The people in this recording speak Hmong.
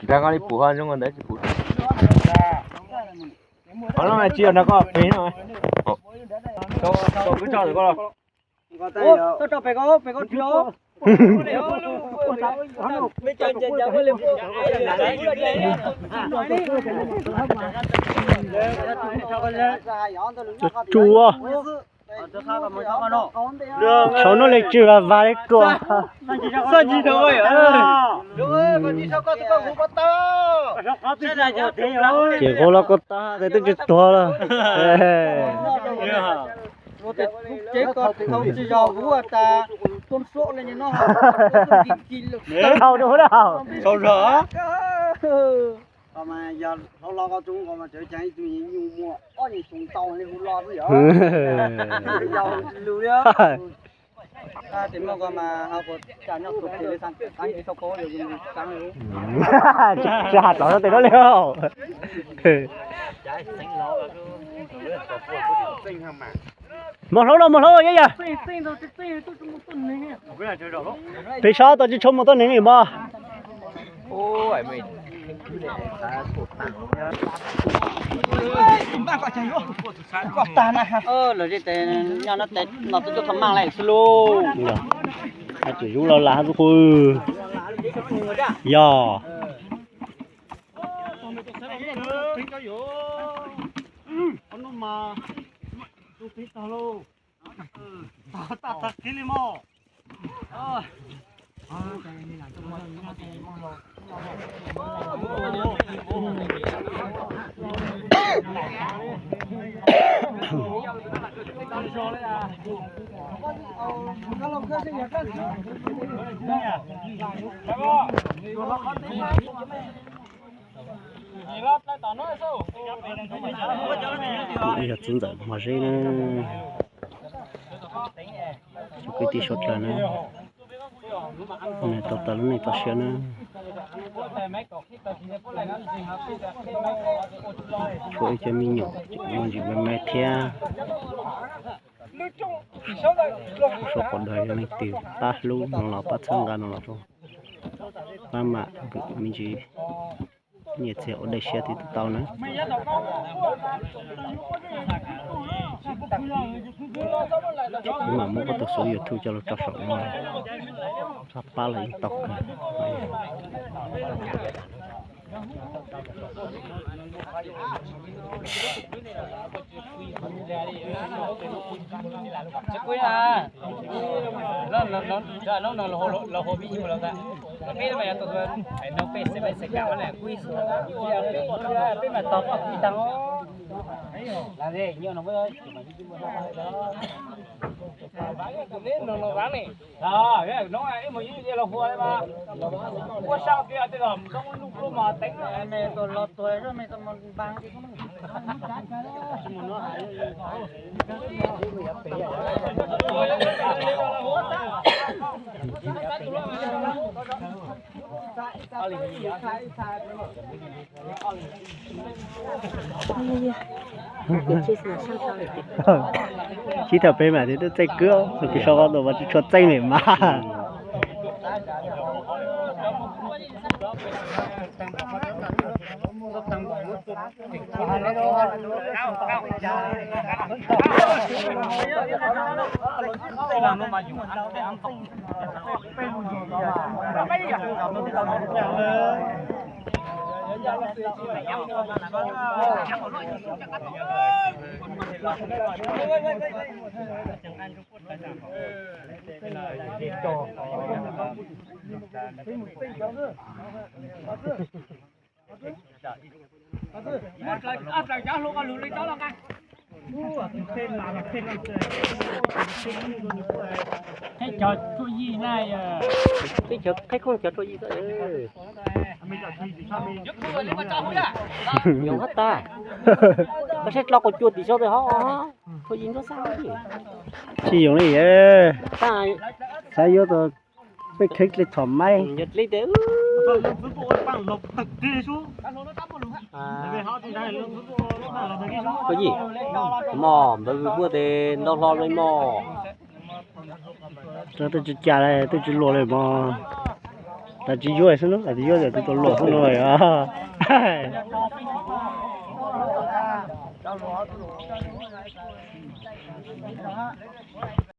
Nrog koj li pum ho zoo ntawd tsis pum. Qhov no tsis yog nrog koj pem no. Koj tso koj los. Tsuas. Tshauv no li tsw vas vas li ruas. Ces qau los koj tag tes twb tsis tuag lawm. Dhau rau na. Yog hlob hlob koj tub ko mas tseem ceeb ib tug nyuj muaj ob nyuag xyoo tau li hu lo xwb yom. Yog lus li. Tsis has rov rau tes no li. Mos hlaub los mos hlaub yom yom. Pem sab tod tsis tshua mus tuaj neeg li mog. Los zej tes nyob no tes no twb tuaj tho maj lawm xwb lauj. Hais tias zub los lam hab tub qw. Yog. Yog txiv ntxawm mos zeb na. Kwv tij suav dlawg na, nws tau tawm lub neej txoj sia na. Tshuav ib cov me nyuam muaj ntsis me me thiab. Suav qhov dag yog leej twg pab hlub no los pab txhawb nqa no los rau, pab mam me ntsis nyiaj txiag ua dej siab thiaj tau na. Kuv mam muab koj tus xuv YouTube coj los tso saum no, txhob pab los yeej tau kawg. Sib tham peb mam tias twb txeeb kwb, tus kws sau qhov tus mas tsis tshua txeeb li mas. Teb chaws Tsuaj Yij na, teb chaws qhib koob cov Tsuaj Yij xwb. Yoov hab tag, koj saib dlov qaum cua tim saud tes hov, Tsuaj Yij ntsuab xab li. Tsis yoov li, xav yuav tus peb kheeb dle txhom maib. Yog dleb tes Tsuaj Yij, mog npawg puab tes ntau hlo li mog. Twb tsis cas li, twb tsis luag li mog. Lawv tsis yuav xwb no, lawv tsis yuav, tus tau luam xwb no yog.